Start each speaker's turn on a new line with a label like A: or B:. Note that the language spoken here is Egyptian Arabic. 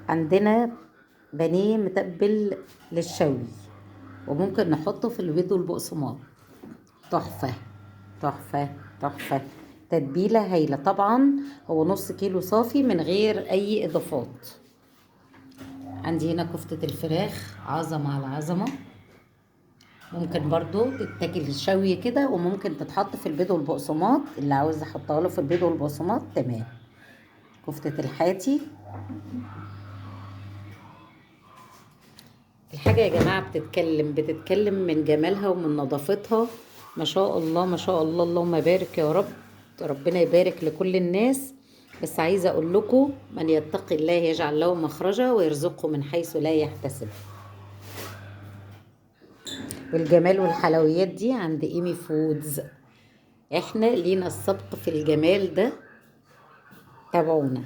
A: عندنا بانيه متبل للشوي، وممكن نحطه في البيض والبقسماط. تحفة تحفة تحفة، تتبيلة هايلة. طبعا هو نص كيلو صافي من غير اي اضافات. عندي هنا كفتة الفراخ، عظمة على عظمة، ممكن برضو تتاكل شوي كده، وممكن تتحط في البيض والبقسماط، اللي عاوز احطها له في البيض والبقسماط تمام. كفتة الحاتي. الحاجة يا جماعة بتتكلم من جمالها ومن نظافتها، ما شاء الله ما شاء الله، اللهم بارك يا رب، ربنا يبارك لكل الناس. بس عايزة اقول لكم، من يتقي الله يجعل له مخرجا ويرزقه من حيث لا يحتسب. والجمال والحلويات دي عند ايمي فودز، احنا لينا السبق في الجمال ده، تابعونا.